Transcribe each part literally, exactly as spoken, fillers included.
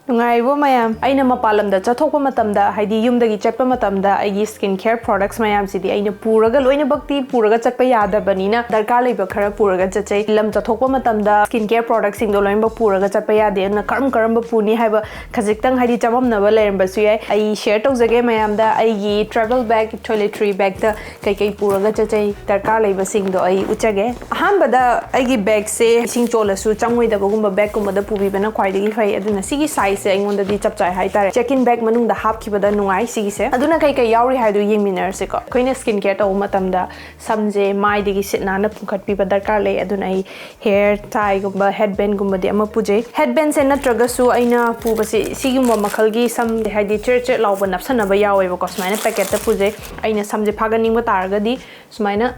ꯅꯨꯡꯉꯥꯏꯔꯤꯕꯣ ꯃꯌꯥꯝ? ꯑꯩꯅ ꯃꯄꯥꯟ ꯂꯝꯗ ꯆꯠꯊꯣꯛꯄ ꯃꯇꯝꯗ, ꯍꯥꯏꯗꯤ ꯌꯨꯝꯗꯒꯤ ꯆꯠꯄ ꯃꯇꯝꯗ, ꯑꯩꯒꯤ skin care products ꯃꯌꯥꯝꯁꯤꯗꯤ ꯑꯩꯅ ꯄꯨꯔꯒ, ꯂꯣꯏꯅꯃꯛꯇꯤ ꯄꯨꯔꯒ ꯆꯠꯄ ꯌꯥꯗꯕꯅꯤꯅ, ꯗꯔꯀꯥꯔ ꯂꯩꯕ ꯈꯔ ꯄꯨꯔꯒ ꯆꯠꯆꯩ꯫ ꯂꯝ ꯆꯠꯊꯣꯛꯄ ꯃꯇꯝꯗ skin care productꯁꯤꯡꯗꯣ ꯂꯣꯏꯅꯃꯛ ꯄꯨꯔꯒ ꯆꯠꯄ ꯌꯥꯗꯦ꯫ ꯑꯗꯨꯅ ꯀꯔꯝ ꯀꯔꯝꯕ ꯄꯨꯅꯤ ꯍꯥꯏꯕ ꯈꯖꯤꯛꯇꯪ, ꯍꯥꯏꯗꯤ, ꯆꯃꯝꯅꯕ ꯂꯩꯔꯝꯕꯁꯨ ꯌꯥꯏ꯫ ꯑꯩ share ꯇꯧꯖꯒꯦ ꯃꯌꯥꯝꯗ꯫ ꯑꯩꯒꯤ travel bag, toiletry bagꯇ ꯀꯩꯀꯩ ꯄꯨꯔꯒ ꯆꯠꯆꯩ, ꯗꯔꯀꯥꯔ ꯂꯩꯕꯁꯤꯡꯗꯣ ꯑꯩ ꯎꯠꯆꯒꯦ꯫ ꯑꯍꯥꯟꯕꯗ, ꯑꯩꯒꯤ bagꯁꯦ ꯏꯁꯤꯡ ꯆꯣꯠꯂꯁꯨ ꯆꯪꯉꯣꯏꯗꯕꯒꯨꯝꯕ bagꯀꯨꯝꯕꯗ ꯄꯨꯕꯤꯕꯅ ꯈ꯭ꯋꯥꯏꯗꯒꯤ ꯐꯩ꯫ ꯑꯗꯨꯅ ꯁꯤꯒꯤ sizeꯁꯦ ꯑꯩꯉꯣꯟꯗꯗꯤ ꯆꯞ ꯆꯥꯏ ꯍꯥꯏꯇꯥꯔꯦ꯫ Check-in bag ꯃꯅꯨꯡꯗ ꯍꯥꯞꯈꯤꯕꯗ ꯅꯨꯡꯉꯥꯏ ꯁꯤꯒꯤꯁꯦ꯫ ꯑꯗꯨꯅ ꯀꯩꯀꯩ ꯌꯥꯎꯔꯤ ꯍꯥꯏꯗꯣ ꯌꯦꯡꯃꯤꯟꯅꯔꯁꯤꯀꯣ꯫ ꯑꯩꯈꯣꯏꯅ skin care ꯇꯧꯕ ꯃꯇꯝꯗ ꯁꯝꯁꯦ ꯃꯥꯏꯗꯒꯤ ꯁꯤꯠ ꯅꯥꯟꯅ ꯄꯨꯡꯈꯠꯄꯤꯕ ꯗꯔꯀꯥꯔ ꯂꯩ꯫ ꯑꯗꯨꯅ ꯑꯩ hair tieꯒꯨꯝꯕ, headbandꯒꯨꯝꯕꯗꯤ ꯑꯃ ꯄꯨꯖꯩ꯫ Headbandꯁꯦ ꯅꯠꯇ꯭ꯔꯒꯁꯨ ꯑꯩꯅ ꯄꯨꯕꯁꯦ ꯁꯤꯒꯨꯝꯕ ꯃꯈꯜꯒꯤ ꯁꯝ, ꯍꯥꯏꯗꯤ, ꯆꯦꯔꯦꯠ ꯆꯦꯔꯦꯠ ꯂꯥꯎꯕ ꯅꯞꯁꯟꯅꯕ ꯌꯥꯎꯋꯦꯕꯀꯣ, ꯁꯨꯃꯥꯏꯅ packetꯇ ꯄꯨꯖꯩ꯫ ꯑꯩꯅ ꯁꯝꯁꯦ ꯐꯥꯒꯠꯅꯤꯡꯕ ꯇꯥꯔꯒꯗꯤ ꯁꯨꯃꯥꯏꯅ,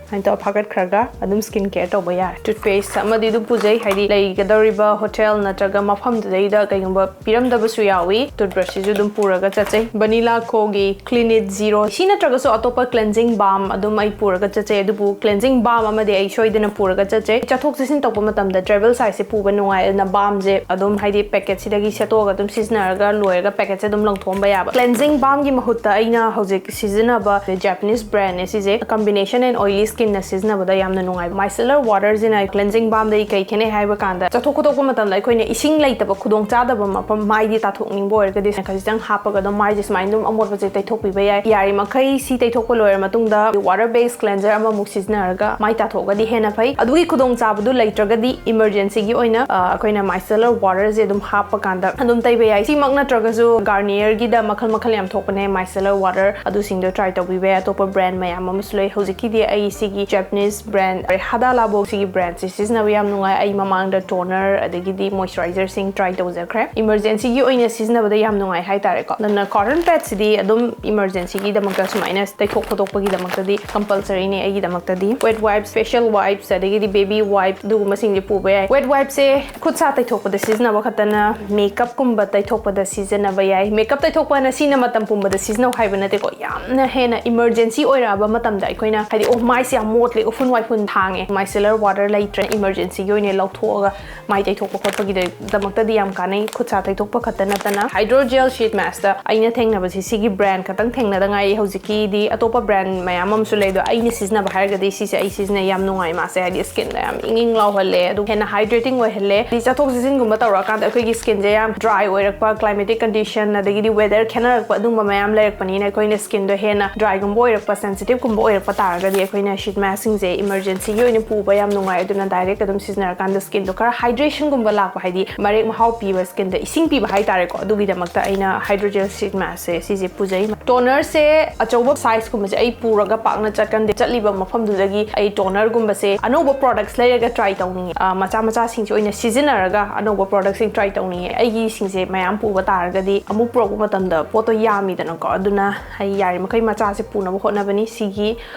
ꯁꯨꯃꯥꯏꯅ ꯇꯧꯔ ꯐꯥꯒꯠꯈ꯭ꯔꯒ ꯑꯗꯨꯝ skin care ꯇꯧꯕ ꯌꯥꯔꯦ꯫ Toothpaste ꯑꯃꯗꯤ ꯑꯗꯨꯝ ꯄꯨꯖꯩ, ꯍꯥꯏꯗꯤ ꯂꯩꯒꯗꯧꯔꯤꯕ hotel ꯅꯠꯇ꯭ꯔꯒ ꯃꯐꯝꯗꯨꯗꯩꯗ ꯀꯩꯒꯨꯝꯕ ꯄꯤꯔꯝꯗꯕꯁꯨ ꯌꯥꯎꯏ꯫ Toothbrushꯁꯤꯁꯨ ꯑꯗꯨꯝ ꯄꯨꯔꯒ ꯆꯠꯆꯩ꯫ Vanilla Co.ꯒꯤ Clean It Zero, ꯁꯤ ꯅꯠꯇ꯭ꯔꯒꯁꯨ ꯑꯇꯣꯞꯄ cleansing balm ꯑꯗꯨꯝ ꯑꯩ ꯄꯨꯔꯒ ꯆꯠꯆꯩ꯫ ꯑꯗꯨꯕꯨ cleansing balm ꯑꯃꯗꯤ ꯑꯩ ꯁꯣꯏꯗꯅ ꯄꯨꯔꯒ ꯆꯠꯆꯩ꯫ ꯆꯠꯊꯣꯛ ꯆꯠꯁꯤꯟ ꯇꯧꯕ ꯃꯇꯝꯗ travel sizeꯁꯦ ꯄꯨꯕ ꯅꯨꯡꯉꯥꯏ, ꯑꯗꯨꯅ balmꯁꯦ ꯑꯗꯨꯝ, ꯍꯥꯏꯗꯤ, packetꯁꯤꯗꯒꯤ ꯁꯦꯠꯇꯣꯛꯑꯒ ꯑꯗꯨꯝ ꯁꯤꯖꯤꯟꯅꯔꯒ ꯂꯣꯏꯔꯒ packetꯁꯦ ꯑꯗꯨꯝ ꯂꯪꯊꯣꯛꯑꯝꯕ ꯌꯥꯕ꯫ Cleansing balmꯒꯤ ꯃꯍꯨꯠꯇ ꯑꯩꯅ ꯍꯧꯖꯤꯛ ꯁꯤꯖꯤꯟꯅꯕ Japanese brandꯅꯦ ꯁꯤꯁꯦ꯫ Combination and oily skinꯅ ꯁꯤꯖꯤꯟꯅꯕꯗ ꯌꯥꯝꯅ ꯅꯨꯡꯉꯥꯏꯕ꯫ Micellar Waterꯁꯤꯅ cleansing balmꯗꯒꯤ ꯀꯩ ꯈꯦꯠꯅꯩ ꯍꯥꯏꯕ ꯀꯥꯟꯗ, ꯆꯠꯊꯣꯛ ꯈꯣꯠꯇꯣꯛꯄ ꯃꯇꯝꯗ ꯑꯩꯈꯣꯏꯅ ꯏꯁꯤꯡ ꯂꯩꯇꯕ ꯈꯨꯗꯣꯡꯆꯥꯗꯕ ꯃꯐꯝ, ꯃꯥꯏꯗꯤ ꯇꯥꯊꯣꯛꯅꯤꯡꯕ ꯑꯣꯏꯔꯒꯗꯤ ꯈꯖꯤꯛꯇꯪ ꯍꯥꯞꯄꯒ ꯑꯗꯨꯝ ꯃꯥꯏꯁꯦ ꯁꯨꯃꯥꯏꯅ ꯑꯗꯨꯝ ꯑꯃꯣꯠꯄꯁꯦ ꯇꯩꯊꯣꯛꯄꯤꯕ ꯌꯥꯏ꯫ ꯌꯥꯔꯤꯃꯈꯩ ꯁꯤ ꯇꯩꯊꯣꯛꯄ ꯂꯣꯏꯔ ꯃꯇꯨꯡꯗ water based cleanser ꯑꯃꯃꯨꯛ ꯁꯤꯖꯤꯟꯅꯔꯒ ꯃꯥꯏ ꯇꯥꯊꯣꯛꯑꯒꯗꯤ ꯍꯦꯟꯅ ꯐꯩ꯫ ꯑꯗꯨꯒꯤ ꯈꯨꯗꯣꯡꯆꯥꯕꯗꯨ ꯂꯩꯇ꯭ꯔꯒꯗꯤ emergencyꯒꯤ ꯑꯣꯏꯅ, ꯑ, ꯑꯩꯈꯣꯏꯅ micellar waterꯁꯦ ꯑꯗꯨꯝ ꯍꯥꯞꯄ ꯀꯥꯟꯗ ꯑꯗꯨꯝ ꯇꯩꯕ ꯌꯥꯏ꯫ ꯁꯤꯃꯛ ꯅꯠꯇ꯭ꯔꯒꯁꯨ Garnierꯒꯤꯗ ꯃꯈꯜ ꯃꯈꯜ ꯌꯥꯝ ꯊꯣꯛꯄꯅꯦ, micellar water, ꯑꯗꯨꯁꯤꯡꯗꯣ try ꯇꯧꯕꯤꯕ ꯌꯥꯏ꯫ ꯑꯇꯣꯞꯄ brand ꯃꯌꯥꯝ ꯑꯃꯁꯨ ꯂꯩ꯫ ꯍꯧꯖꯤꯛꯀꯤꯗꯤ ꯑꯩ ꯁꯤꯒꯤ Japanese brand Hada Labo ꯁꯤꯒꯤ brandꯁꯦ ꯁꯤꯖꯤꯟꯅꯕ ꯌꯥꯝ ꯅꯨꯡꯉꯥꯏ꯫ ꯑꯩ ꯃꯃꯥꯡꯗ toner ꯑꯗꯒꯤꯗꯤ moisturizerꯁꯤꯡ try ꯇꯧꯖꯈ꯭ꯔꯦ꯫ Emergencyꯒꯤ ꯑꯣꯏꯅ ꯁꯤꯖꯤꯟꯅꯕꯗ ꯌꯥꯝ ꯅꯨꯡꯉꯥꯏ ꯍꯥꯏꯇꯥꯔꯦꯀꯣ꯫ ꯑꯗꯨꯅ cotton padꯁꯤꯗꯤ ꯑꯗꯨꯝ emergencyꯒꯤꯗꯃꯛꯇ ꯁꯨꯃꯥꯏꯅ ꯇꯩꯊꯣꯛ ꯈꯣꯠꯇꯣꯛꯄꯒꯤꯗꯃꯛꯇꯗꯤ compulsoryꯅꯦ ꯑꯩꯒꯤꯗꯃꯛꯇꯗꯤ꯫ Wet wipes, facial wipes, ꯑꯗꯒꯤꯗꯤ baby wipe, ꯑꯗꯨꯒꯨꯝꯕꯁꯤꯡꯁꯦ ꯄꯨꯕ ꯌꯥꯏ꯫ Wet wipeꯁꯦ ꯈꯨꯠ ꯁꯥ ꯇꯩꯊꯣꯛꯄꯗ ꯁꯤꯖꯤꯟꯅꯕ ꯈꯛꯇꯅ, makeupꯀꯨꯝꯕ ꯇꯩꯊꯣꯛꯄꯗ ꯁꯤꯖꯤꯟꯅꯕ ꯌꯥꯏ꯫ Makeup ꯇꯩꯊꯣꯛꯄꯅ ꯁꯤꯅ ꯃꯇꯝ ꯄꯨꯝꯕꯗ ꯁꯤꯖꯤꯟꯅꯧ ꯍꯥꯏꯕ ꯅꯠꯇꯦꯀꯣ꯫ ꯌꯥꯝꯅ ꯍꯦꯟꯅ emergency ꯑꯣꯏꯔꯛꯑꯕ ꯃꯇꯝꯗ ꯑꯩꯈꯣꯏꯅ, ꯍꯥꯏꯗꯤ, "ꯑꯣ, ꯃꯥꯏꯁꯦ ꯃꯣꯠꯂꯤ, ꯎꯐꯨꯟ ꯋꯥꯏꯐꯨꯟ ꯊꯥꯡꯉꯦ, micellar water ꯂꯩꯇ꯭ꯔꯦ, emergencyꯒꯤ ꯑꯣꯏꯅ ꯂꯧꯊꯣꯛꯑꯒ ꯃꯥꯏ ꯇꯩꯊꯣꯛꯄ ꯈꯣꯠꯄꯒꯤꯗꯃꯛꯇꯗꯤ ꯌꯥꯝ ꯀꯥꯟꯅꯩ꯫ ꯈꯨꯠ ꯁꯥ ꯇꯩꯊꯣꯛꯄ ꯈꯛꯇ ꯅꯠꯇꯅ hydrogel sheet maskꯇ ꯑꯩꯅ ꯊꯦꯡꯅꯕꯁꯤ ꯁꯤꯒꯤ brand ꯈꯛꯇꯪ ꯊꯦꯡꯅꯗ ꯉꯥꯏꯔꯤ꯫ ꯍꯧꯖꯤꯛꯀꯤꯗꯤ ꯑꯇꯣꯞꯄ brand ꯃꯌꯥꯝ ꯑꯃꯁꯨ ꯂꯩ, ꯑꯗꯣ ꯑꯩꯅ ꯁꯤꯖꯤꯟꯅꯕ ꯍꯥꯏꯔꯒꯗꯤ ꯁꯤꯁꯦ ꯑꯩ ꯁꯤꯖꯤꯟꯅꯩ, ꯌꯥꯝ ꯅꯨꯡꯉꯥꯏ꯫ ꯃꯥꯁꯦ ꯍꯥꯏꯗꯤ skinꯗ ꯌꯥꯝ ꯏꯪ ꯏꯪ ꯂꯥꯎꯍꯜꯂꯦ, ꯑꯗꯨꯒ ꯍꯦꯟꯅ hydrating ꯑꯣꯏꯍꯜꯂꯦ꯫ ꯑꯗꯩ ꯆꯠꯊꯣꯛ ꯆꯠꯁꯤꯟꯒꯨꯝꯕ ꯇꯧꯔꯛꯑꯀꯥꯟꯗ ꯑꯩꯈꯣꯏꯒꯤ skinꯁꯦ ꯌꯥꯝ dry ꯑꯣꯏꯔꯛꯄ, climatic condition ꯑꯗꯒꯤꯗꯤ weather ꯈꯦꯠꯅꯔꯛꯄ, ꯑꯗꯨꯝꯕ ꯃꯌꯥꯝ ꯂꯩꯔꯛꯄꯅꯤꯅ ꯑꯩꯈꯣꯏꯅ skinꯗꯣ ꯍꯦꯟꯅ dryꯒꯨꯝꯕ ꯑꯣꯏꯔꯛꯄ, sensitiveꯒꯨꯝꯕ ꯑꯣꯏꯔꯛꯄ ꯇꯥꯔꯒꯗꯤ ꯑꯩꯈꯣꯏꯅ sheet maskꯁꯤꯡꯁꯦ emergencyꯒꯤ ꯑꯣꯏꯅ ꯄꯨꯕ ꯌꯥꯝ ꯅꯨꯡꯉꯥꯏ꯫ ꯑꯗꯨꯅ direct ꯑꯗꯨꯝ ꯁꯤꯖꯤꯟꯅꯔꯀꯥꯟꯗ skinꯗꯣ ꯈꯔ hydrationꯒꯨꯝꯕ ꯂꯥꯛꯄ, ꯍꯥꯏꯗꯤ ꯃꯔꯦꯛ ꯃꯍꯥꯎ ꯄꯤꯕ, skinꯗ ꯏꯁꯤꯡ ꯄꯤꯕ ꯍꯥꯏꯇꯥꯔꯦꯀꯣ, ꯑꯗꯨꯒꯤꯗꯃꯛꯇ ꯑꯩꯅ hydrogel sheet maskꯁꯦ ꯁꯤꯁꯦ ꯄꯨꯖꯩ꯫ Tonerꯁꯦ ꯑꯆꯧꯕ sizeꯀꯨꯝꯕꯁꯦ ꯑꯩ ꯄꯨꯔꯒ ꯄꯥꯛꯅ ꯆꯠꯀꯟꯗꯦ꯫ ꯆꯠꯂꯤꯕ ꯃꯐꯝꯗꯨꯗꯒꯤ ꯑꯩ tonerꯒꯨꯝꯕꯁꯦ ꯑꯅꯧꯕ products ꯂꯩꯔꯒ try ꯇꯧꯅꯤꯡꯉꯤ꯫ ꯑ, ꯃꯆꯥ ꯃꯆꯥꯁꯤꯡꯁꯦ ꯑꯣꯏꯅ ꯁꯤꯖꯤꯟꯅꯔꯒ ꯑꯅꯧꯕ productꯁꯤꯡ try ꯇꯧꯅꯤꯡꯉꯤ꯫ ꯑꯩꯒꯤꯁꯤꯡꯁꯦ ꯃꯌꯥꯝ ꯄꯨꯕ ꯇꯥꯔꯒꯗꯤ ꯑꯃꯨꯛ ꯄꯨꯔꯛꯄ ꯃꯇꯝꯗ ꯄꯣꯠꯇꯣ ꯌꯥꯝꯃꯤꯗꯅꯀꯣ, ꯑꯗꯨꯅ ꯑꯩ ꯌꯥꯔꯤꯃꯈꯩ ꯃꯆꯥꯁꯦ ꯄꯨꯅꯕ ꯍꯣꯠꯅꯕꯅꯤ꯫ ꯁꯤꯒꯤ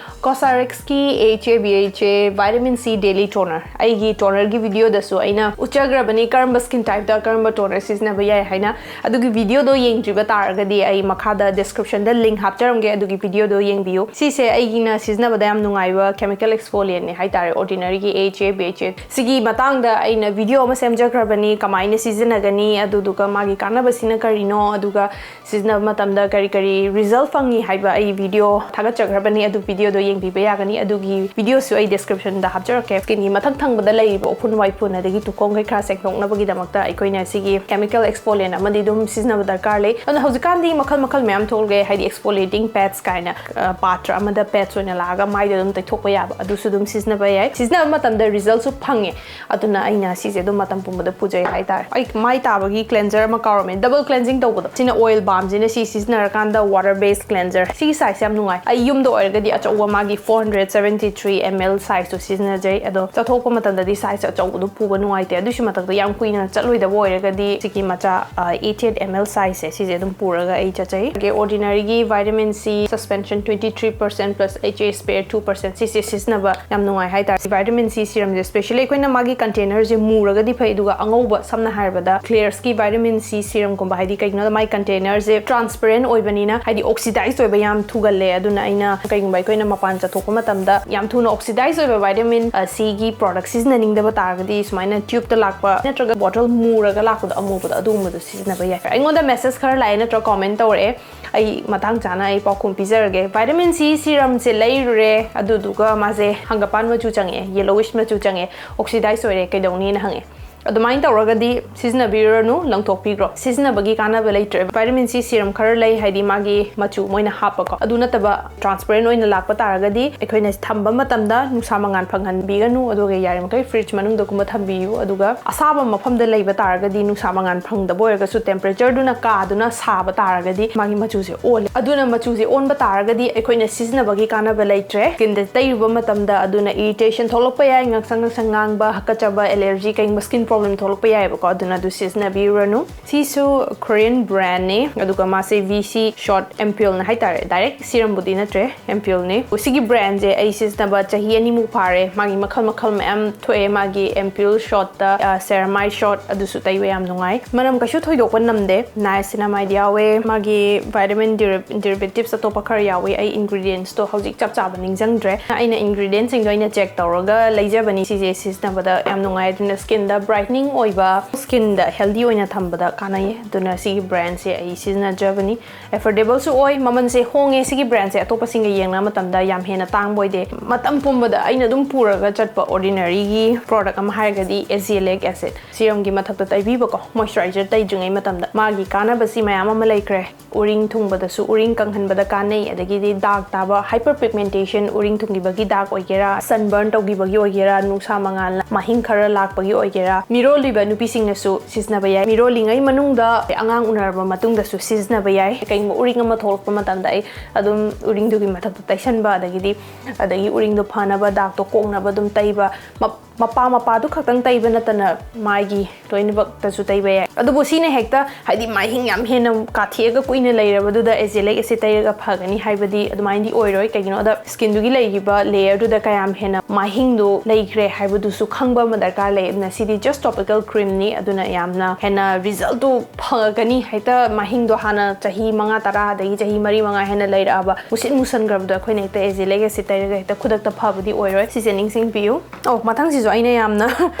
CosRXꯀꯤ AHA BHA Vitamin C Daily Toner, ꯑꯩꯒꯤ tonerꯒꯤ videoꯗꯁꯨ ꯑꯩꯅ ꯎꯠꯆꯈ꯭ꯔꯕꯅꯤ, ꯀꯔꯝꯕ skin typeꯇ ꯀꯔꯝꯕ toner ꯁꯤꯖꯤꯟꯅꯕ ꯌꯥꯏ ꯍꯥꯏꯅ꯫ ꯑꯗꯨꯒꯤ videoꯗꯣ ꯌꯦꯡꯗ꯭ꯔꯤꯕ ꯇꯥꯔꯒꯗꯤ ꯑꯩ ꯃꯈꯥꯗ descriptionꯗ link ꯍꯥꯞꯆꯔꯝꯒꯦ, ꯑꯗꯨꯒꯤ videoꯗꯣ ꯌꯦꯡꯕꯤꯌꯨ꯫ ꯁꯤꯁꯦ ꯑꯩꯒꯤꯅ ꯁꯤꯖꯤꯟꯅꯕꯗ ꯌꯥꯝ ꯅꯨꯡꯉꯥꯏꯕ chemical exfoliantꯅꯦ ꯍꯥꯏꯇꯥꯔꯦ, Ordinaryꯒꯤ AHA BHA꯫ ꯁꯤꯒꯤ ꯃꯇꯥꯡꯗ ꯑꯩꯅ video ꯑꯃ ꯁꯦꯝꯖꯈ꯭ꯔꯕꯅꯤ, ꯀꯃꯥꯏꯅ ꯁꯤꯖꯤꯟꯅꯒꯅꯤ, ꯑꯗꯨꯗꯨꯒ ꯃꯥꯒꯤ ꯀꯥꯟꯅꯕꯁꯤꯅ ꯀꯔꯤꯅꯣ, ꯑꯗꯨꯒ ꯁꯤꯖꯤꯟꯅꯕ ꯃꯇꯝꯗ ꯀꯔꯤ ꯀꯔꯤ result ꯐꯪꯉꯤ ꯍꯥꯏꯕ ꯑꯩ video ꯊꯥꯒꯠꯆꯈ꯭ꯔꯕꯅꯤ, ꯑꯗꯨ videoꯗꯣ ꯌꯦꯡꯕꯤꯕ ꯌꯥꯒꯅꯤ꯫ ꯑꯗꯨꯒꯤ videoꯁꯨ ꯑꯩ descriptionꯗ ꯍꯥꯞꯆꯔꯛꯀꯦ꯫ Skinꯒꯤ ꯃꯊꯛ ꯊꯪꯕꯗ ꯂꯩꯔꯤꯕ ꯎꯐꯨꯟ ꯋꯥꯏꯐꯨꯟ ꯑꯗꯒꯤ ꯇꯨꯈꯣꯡ ꯀꯩꯀꯥ ꯁꯦꯡꯗꯣꯛꯅꯕꯒꯤꯗꯃꯛꯇ ꯑꯩꯈꯣꯏꯅ ꯁꯤꯒꯤ chemical exfoliant ꯑꯃꯗꯤ ꯑꯗꯨꯝ ꯁꯤꯖꯤꯟꯅꯕ ꯗꯔꯀꯥꯔ ꯂꯩ꯫ ꯑꯗꯨꯅ ꯍꯧꯖꯤꯛꯀꯥꯟꯗꯤ ꯃꯈꯜ ꯃꯈꯜ ꯃꯌꯥꯝ ꯊꯣꯛꯂꯛꯑꯦ, ꯍꯥꯏꯗꯤ exfoliating pads ꯀꯥꯏꯅ, ꯑ, ꯄꯥꯇ꯭ꯔ ꯑꯃꯗ pads ꯑꯣꯏꯅ ꯂꯥꯛꯑꯒ ꯃꯥꯏꯗ ꯑꯗꯨꯝ ꯇꯩꯊꯣꯛꯄ ꯌꯥꯕ, ꯑꯗꯨꯁꯨ ꯑꯗꯨꯝ ꯁꯤꯖꯤꯟꯅꯕ ꯌꯥꯏ꯫ ꯁꯤꯖꯤꯟꯅꯕ ꯃꯇꯝꯗ resultꯁꯨ ꯐꯪꯉꯦ꯫ ꯑꯗꯨꯅ ꯑꯩꯅ ꯁꯤꯁꯦ ꯑꯗꯨꯝ ꯃꯇꯝ ꯄꯨꯝꯕꯗ ꯄꯨꯖꯩ ꯍꯥꯏꯇꯥꯔꯦ꯫ ꯑꯩ ꯃꯥꯏ ꯇꯥꯕꯒꯤ cleanser ꯑꯃ ꯀꯥꯎꯔꯝꯃꯦ, double cleansing ꯇꯧꯕꯗꯣ꯫ ꯁꯤꯅ oil balmꯁꯤꯅ ꯁꯤ ꯁꯤꯖꯤꯟꯅꯔꯀꯥꯟꯗ water based cleanser꯫ ꯁꯤꯒꯤ sizeꯁꯦ ꯌꯥꯝ ꯅꯨꯡꯉꯥꯏ꯫ ꯑꯩ ꯌꯨꯝꯗ ꯑꯣꯏꯔꯒꯗꯤ ꯑꯆꯧꯕ ꯃꯥꯒꯤ four hundred seventy three ml sizeꯇꯣ ꯁꯤꯖꯤꯟꯅꯖꯩ꯫ ꯑꯗꯣ ꯆꯠꯊꯣꯛꯄ ꯃꯇꯝꯗꯗꯤ size ꯑꯆꯧꯕꯗꯣ ꯄꯨꯕ ꯅꯨꯡꯉꯥꯏꯇꯦ꯫ ꯑꯗꯨꯏꯁꯨ ꯃꯊꯛꯇ ꯌꯥꯝ ꯀꯨꯏꯅ ꯆꯠꯂꯣꯏꯗꯕ ꯑꯣꯏꯔꯒꯗꯤ ꯁꯤꯒꯤ ꯃꯆꯥ, ꯑ, eighty eight ml sizeꯁꯦ ꯁꯤꯁꯦ ꯑꯗꯨꯝ ꯄꯨꯔꯒ ꯑꯩ ꯆꯠꯆꯩ꯫ ꯑꯗꯒꯤ Ordinaryꯒꯤ Vitamin C Suspension twenty three percent plus HA Spare two percent, ꯁꯤꯁꯦ ꯁꯤꯖꯤꯟꯅꯕ ꯌꯥꯝ ꯅꯨꯡꯉꯥꯏ ꯍꯥꯏꯇꯥꯔꯦ꯫ Vitamin C serumꯁꯦ specially ꯑꯩꯈꯣꯏꯅ ꯃꯥꯒꯤ containerꯁꯦ ꯃꯨꯔꯒꯗꯤ ꯐꯩ, ꯑꯗꯨꯒ ꯑꯉꯧꯕ, ꯁꯝꯅ ꯍꯥꯏꯔꯕꯗ Clarins ꯀꯤ Vitamin C serumꯒꯨꯝꯕ, ꯍꯥꯏꯗꯤ ꯀꯩꯒꯤꯅꯣꯗ ꯃꯥꯒꯤ containerꯁꯦ transparent ꯑꯣꯏꯕꯅꯤꯅ, ꯍꯥꯏꯗꯤ oxidize ꯑꯣꯏꯕ ꯌꯥꯝ ꯊꯨꯒꯜꯂꯦ꯫ ꯑꯗꯨꯅ ꯑꯩꯅ ꯀꯩꯒꯨꯝꯕ ꯑꯩꯈꯣꯏꯅ ꯃꯄꯥꯟ ꯆꯠꯊꯣꯛꯄ ꯃꯇꯝꯗ ꯗ ꯌꯥꯝ ꯊꯨꯅ ꯑꯣꯛꯁꯤꯗꯥꯏꯁ ꯑꯣꯏꯕ ꯚꯥꯏꯇꯥꯃꯤꯟ ꯁꯤꯒꯤ ꯄ꯭ꯔꯣꯗꯛ ꯁꯤꯖꯤꯟꯅꯅꯤꯡꯗꯕ ꯇꯥꯔꯒꯗꯤ ꯁꯨꯃꯥꯏꯅ ꯇ꯭ꯌꯨꯕꯇ ꯂꯥꯛꯄ ꯅꯠꯇ꯭ꯔꯒ ꯕꯣꯇꯜ ꯃꯨꯔꯒ ꯂꯥꯛꯄꯗꯣ, ꯑꯃꯨꯕꯗꯣ, ꯑꯗꯨꯒꯨꯝꯕꯗꯣ ꯁꯤꯖꯤꯟꯅꯕ ꯌꯥꯏ꯫ ꯑꯩꯉꯣꯟꯗ ꯃꯦꯁꯦꯖ ꯈꯔ ꯂꯥꯛꯑꯦ ꯅꯠꯇ꯭ꯔꯒ ꯀꯣꯃꯦꯟ ꯇꯧꯔꯛꯑꯦ꯫ ꯑꯩ ꯃꯇꯥꯡ ꯆꯥꯅ ꯑꯩ ꯄꯥꯎꯈꯨꯝ ꯄꯤꯖꯔꯒꯦ꯫ ꯚꯥꯏꯇꯥꯃꯤꯟ ꯁꯤ ꯁꯤꯔꯝꯁꯦ ꯂꯩꯔꯨꯔꯦ, ꯑꯗꯨꯗꯨꯒ ꯃꯥꯁꯦ ꯍꯪꯒꯄꯥꯟ ꯃꯆꯨ ꯆꯪꯉꯛꯑꯦ, ꯌꯦꯂꯣꯋꯤꯁ ꯃꯆꯨ ꯆꯪꯉꯛꯑꯦ, ꯑꯣꯛꯁꯤꯗꯥꯏꯁ ꯑꯣꯏꯔꯦ, ꯀꯩꯗꯧꯅꯤꯅ ꯍꯪꯉꯛꯑꯦ꯫ ꯑꯗꯨꯃꯥꯏꯅ ꯇꯧꯔꯒꯗꯤ ꯁꯤꯖꯤꯟꯅꯕꯤꯔꯨꯔꯅꯨ, ꯂꯪꯊꯣꯛꯄꯤꯈ꯭ꯔꯣ꯫ ꯁꯤꯖꯤꯟꯅꯕꯒꯤ ꯀꯥꯟꯅꯕ ꯂꯩꯇ꯭ꯔꯦ꯫ ꯚꯥꯏꯇꯥꯃꯤꯟ ꯁꯤ ꯁꯤꯔꯝ ꯈꯔ ꯂꯩ, ꯍꯥꯏꯗꯤ ꯃꯥꯒꯤ ꯃꯆꯨ ꯃꯣꯏꯅ ꯍꯥꯞꯄꯀꯣ, ꯑꯗꯨ ꯅꯠꯇꯕ ꯇ꯭ꯔꯥꯟꯁꯄꯦꯔꯦꯟ ꯑꯣꯏꯅ ꯂꯥꯛꯄ ꯇꯥꯔꯒꯗꯤ ꯑꯩꯈꯣꯏꯅ ꯊꯝꯕ ꯃꯇꯝꯗ ꯅꯨꯡꯁꯥ ꯃꯉꯥꯜ ꯐꯪꯍꯟꯕꯤꯒꯅꯨ, ꯑꯗꯨꯒ ꯌꯥꯔꯤꯃꯈꯩ ꯐ꯭ꯔꯤꯖ ꯃꯅꯨꯡꯗꯒꯨꯝꯕ ꯊꯝꯕꯤꯌꯨ꯫ ꯑꯗꯨꯒ ꯑꯁꯥꯕ ꯃꯐꯝꯗ ꯂꯩꯕ ꯇꯥꯔꯒꯗꯤ, ꯅꯨꯡꯁꯥ ꯃꯉꯥꯜ ꯐꯪꯗꯕ ꯑꯣꯏꯔꯒꯁꯨ, ꯇꯦꯝꯄꯔꯦꯆꯔꯗꯨꯅ ꯀꯥꯗꯨꯅ ꯁꯥꯕ ꯇꯥꯔꯒꯗꯤ ꯃꯥꯒꯤ ꯃꯆꯨꯁꯦ ꯑꯣꯜꯂꯦ꯫ ꯑꯗꯨꯅ ꯃꯆꯨꯁꯦ ꯑꯣꯟꯕ ꯇꯥꯔꯒꯗꯤ ꯑꯩꯈꯣꯏꯅ ꯁꯤꯖꯤꯟꯅꯕꯒꯤ ꯀꯥꯟꯅꯕ ꯂꯩꯇ꯭ꯔꯦ꯫ ꯁ꯭ꯀꯤꯟꯗ ꯇꯩꯔꯨꯕ ꯃꯇꯝꯗ ꯑꯗꯨꯅ ꯏꯔꯤꯇꯦꯁꯟ ꯊꯣꯛꯂꯛꯄ ꯌꯥꯏ, ꯉꯥꯡꯁꯪ ꯉꯥꯡꯁꯪ ꯉꯥꯡꯕ, ꯍꯥꯀꯠꯆꯕ, ꯑꯦꯂꯔꯖꯤ, ꯀꯩꯒꯨꯝꯕ ꯁ꯭ꯀꯤꯟ ꯄ꯭ꯔꯣꯕ꯭ꯂꯦꯝ ꯊꯣꯛꯂꯛꯄ ꯌꯥꯏꯑꯕꯀꯣ, ꯑꯗꯨꯅ ꯑꯗꯨ ꯁꯤꯖꯤꯟꯅꯕꯤꯔꯨꯔꯅꯨ꯫ ꯁꯤꯁꯨ ꯀꯣꯔꯤꯌꯟ ꯕ꯭ꯔꯥꯟꯅꯦ, ꯑꯗꯨꯒ ꯃꯥꯁꯦ ꯚꯤ ꯁꯤ ꯁꯣꯔꯠ ꯑꯦꯝꯄ꯭ꯌꯨꯜꯅ ꯍꯥꯏꯇꯥꯔꯦ, ꯗꯥꯏꯔꯦꯛ ꯁꯤꯔꯝꯕꯨꯗꯤ ꯅꯠꯇ꯭ꯔꯦ, ꯑꯦꯝꯄ꯭ꯌꯨꯜꯅꯦ꯫ ꯁꯤꯒꯤ ꯕ꯭ꯔꯥꯟꯁꯦ ꯑꯩ ꯁꯤꯖꯤꯟꯅꯕ ꯆꯍꯤ ꯑꯅꯤꯃꯨꯛ ꯐꯥꯔꯦ꯫ ꯃꯥꯒꯤ ꯃꯈꯜ ꯃꯈꯜ ꯃꯌꯥꯝ ꯊꯣꯛꯑꯦ, ꯃꯥꯒꯤ ꯑꯦꯝꯄ꯭ꯌꯨꯜ ꯁꯣꯔꯠꯇ, ꯁꯦꯔꯃꯥꯏꯠ ꯁꯣꯔꯠ, ꯑꯗꯨꯁꯨ ꯇꯩꯕ ꯌꯥꯝ ꯅꯨꯡꯉꯥꯏ꯫ ꯃꯅꯝ ꯀꯩꯁꯨ ꯊꯣꯏꯗꯣꯛꯄ ꯅꯝꯗꯦ꯫ ꯅꯥꯏꯁꯤꯅꯥꯃꯥꯏꯗ ꯌꯥꯎꯋꯦ, ꯃꯥꯒꯤ ꯚꯥꯏꯇꯥꯃꯤꯟ ꯗꯤꯔꯤꯕꯦꯇꯤꯞꯁ ꯑꯇꯣꯞꯄ ꯈꯔ ꯌꯥꯎꯋꯦ꯫ ꯑꯩ ꯏꯟꯒ꯭ꯔꯤꯗꯤꯌꯦꯟꯁꯇꯣ ꯍꯧꯖꯤꯛ ꯆꯞ ꯆꯥꯕ ꯅꯤꯡꯁꯤꯡꯗ꯭ꯔꯦ꯫ ꯑꯩꯅ ꯏꯟꯒ꯭ꯔꯤꯗꯤꯌꯦꯟꯁꯤꯡꯗꯣ ꯑꯩꯅ ꯆꯦꯛ ꯇꯧꯔꯒ ꯂꯩꯖꯕꯅꯤ꯫ ꯁꯤꯁꯦ ꯁꯤꯖꯤꯟꯅꯕꯗ ꯌꯥꯝ ꯅꯨꯡꯉꯥꯏ, ꯑꯗꯨꯅ ꯁ꯭ꯀꯤꯟꯗ ꯕ꯭ꯔꯥꯏꯠꯅꯤꯡ ꯑꯣꯏꯕ, ꯁ꯭ꯀꯤꯟꯗ ꯍꯦꯜꯗꯤ ꯑꯣꯏꯅ ꯊꯝꯕꯗ ꯀꯥꯟꯅꯩꯌꯦ꯫ ꯑꯗꯨꯅ ꯁꯤꯒꯤ ꯕ꯭ꯔꯥꯟꯁꯦ ꯑꯩ ꯁꯤꯖꯤꯟꯅꯖꯕꯅꯤ꯫ ꯑꯦꯐꯣꯔꯗꯦꯕꯜꯁꯨ ꯑꯣꯏ, ꯃꯃꯜꯁꯦ ꯍꯣꯡꯉꯦ꯫ ꯁꯤꯒꯤ ꯕ꯭ꯔꯥꯟꯁꯦ ꯑꯇꯣꯞꯄꯁꯤꯡꯒ ꯌꯦꯡꯅꯕ ꯃꯇꯝꯗ ꯌꯥꯝ ꯍꯦꯟꯅ ꯇꯥꯡꯕ ꯑꯣꯏꯗꯦ꯫ ꯃꯇꯝ ꯄꯨꯝꯕꯗ ꯑꯩꯅ ꯑꯗꯨꯝ ꯄꯨꯔꯒ ꯆꯠꯄ ꯑꯣꯔꯗꯤꯅꯔꯤꯒꯤ ꯄ꯭ꯔꯣꯗꯛ ꯑꯃ ꯍꯥꯏꯔꯒꯗꯤ ꯑꯦꯖꯤꯂꯤꯛ ꯑꯦꯁꯤꯠ꯫ ꯁꯤꯔꯝꯒꯤ ꯃꯊꯛꯇ ꯇꯩꯕꯤꯕꯀꯣ, ꯃꯣꯏꯆꯔꯥꯏꯖꯔ ꯇꯩꯗ꯭ꯔꯤꯉꯩ ꯃꯇꯝꯗ꯫ ꯃꯥꯒꯤ ꯀꯥꯟꯅꯕꯁꯤ ꯃꯌꯥꯝ ꯑꯃ ꯂꯩꯈ꯭ꯔꯦ꯫ ꯎꯔꯤꯡ ꯊꯨꯡꯕꯗꯁꯨ, ꯎꯔꯤꯡ ꯀꯪꯍꯟꯕꯗ ꯀꯥꯟꯅꯩ, ꯑꯗꯒꯤꯗꯤ ꯗꯥꯛ ꯇꯥꯕ, ꯍꯥꯏꯄꯔ ꯄꯤꯒꯃꯦꯟꯇꯦꯁꯟ, ꯎꯔꯤꯡ ꯊꯨꯡꯈꯤꯕꯒꯤ ꯗꯥꯛ ꯑꯣꯏꯒꯦꯔꯥ, ꯁꯟꯕꯔꯟ ꯇꯧꯈꯤꯕꯒꯤ ꯑꯣꯏꯒꯦꯔꯥ, ꯅꯨꯡꯁꯥ ꯃꯉꯥꯜ ꯃꯍꯤꯡ ꯈꯔ ꯂꯥꯛꯄꯒꯤ ꯑꯣꯏꯒꯦꯔꯥ, ꯃꯤꯔꯣꯜꯂꯤꯕ ꯅꯨꯄꯤꯁꯤꯡꯅꯁꯨ ꯁꯤꯖꯤꯟꯅꯕ ꯌꯥꯏ꯫ ꯃꯤꯔꯣꯜꯂꯤꯉꯩ ꯃꯅꯨꯡꯗ, ꯑꯉꯥꯡ ꯎꯅꯔꯕ ꯃꯇꯨꯡꯗꯁꯨ ꯁꯤꯖꯤꯟꯅꯕ ꯌꯥꯏ꯫ ꯀꯩꯒꯨꯝꯕ ꯎꯔꯤꯡ ꯑꯃ ꯊꯣꯛꯂꯛꯄ ꯃꯇꯝꯗ ꯑꯩ ꯑꯗꯨꯝ ꯎꯔꯤꯡꯗꯨꯒꯤ ꯃꯊꯛꯇ ꯇꯩꯁꯟꯕ, ꯑꯗꯒꯤꯗꯤ, ꯑꯗꯒꯤ ꯎꯔꯤꯡꯗꯣ ꯐꯅꯕ, ꯗꯥꯛꯇꯣ ꯀꯣꯛꯅꯕ ꯑꯗꯨꯝ ꯇꯩꯕ, ꯃ-, ꯃꯄꯥ ꯃꯄꯥꯗꯨ ꯈꯛꯇꯪ ꯇꯩꯕ ꯅꯠꯇꯅ ꯃꯥꯏꯒꯤ ꯂꯣꯏꯅꯃꯛꯇꯁꯨ ꯇꯩꯕ ꯌꯥꯏ꯫ ꯑꯗꯨꯕꯨ ꯁꯤꯅ ꯍꯦꯛꯇ ꯍꯥꯏꯗꯤ ꯃꯥꯏꯍꯤꯡ ꯌꯥꯝ ꯍꯦꯟꯅ ꯀꯥꯊꯦꯛꯑꯒ ꯀꯨꯏꯅ ꯂꯩꯔꯕꯗꯨꯗ ꯑꯦꯖꯦꯂꯦꯛ ꯑꯦꯁꯤꯗ ꯇꯩꯔꯒ ꯐꯒꯅꯤ ꯍꯥꯏꯕꯗꯤ ꯑꯗꯨꯃꯥꯏꯅꯗꯤ ꯑꯣꯏꯔꯣꯏ꯫ ꯀꯩꯒꯤꯅꯣꯗ skinꯗꯨꯒꯤ ꯂꯩꯔꯤꯕ layerꯗꯨꯗ ꯀꯌꯥꯝ ꯍꯦꯟꯅ ꯃꯥꯏꯍꯤꯡꯗꯣ ꯂꯩꯈ꯭ꯔꯦ ꯍꯥꯏꯕꯗꯨꯁꯨ ꯈꯪꯕ ꯑꯃ ꯗꯔꯀꯥꯔ ꯂꯩ꯫ ꯑꯗꯨꯅ ꯁꯤꯗꯤ just topical creamꯅꯤ, ꯑꯗꯨꯅ ꯌꯥꯝꯅ ꯍꯦꯟꯅ resultꯇꯨ ꯐꯪꯉꯛꯀꯅꯤ꯫ ꯍꯦꯛꯇ ꯃꯥꯏꯍꯤꯡꯗꯣ ꯍꯥꯟꯅ ꯆꯍꯤ ꯃꯉꯥ ꯇꯔꯥ ꯑꯗꯒꯤ ꯆꯍꯤ ꯃꯔꯤ ꯃꯉꯥ ꯍꯦꯟꯅ ꯂꯩꯔꯛꯑꯕ ꯃꯨꯁꯤꯠ ꯃꯨꯁꯟꯈ꯭ꯔꯕꯗꯣ ꯑꯩꯈꯣꯏꯅ ꯍꯦꯛꯇ ꯑꯦꯖꯦꯂꯦꯛ ꯑꯦꯁꯤꯗ ꯇꯩꯔꯒ ꯍꯦꯛꯇ ꯈꯨꯗꯛꯇ ꯐꯕꯗꯤ ꯑꯣꯏꯔꯣꯏ꯫ ꯁꯤꯁꯦ ꯅꯤꯡꯁꯤꯡꯕꯤꯌꯨ꯫ ꯑꯧ, ꯃꯊꯪꯁꯤꯁꯨ ꯑꯩꯅ ꯌꯥꯝꯅ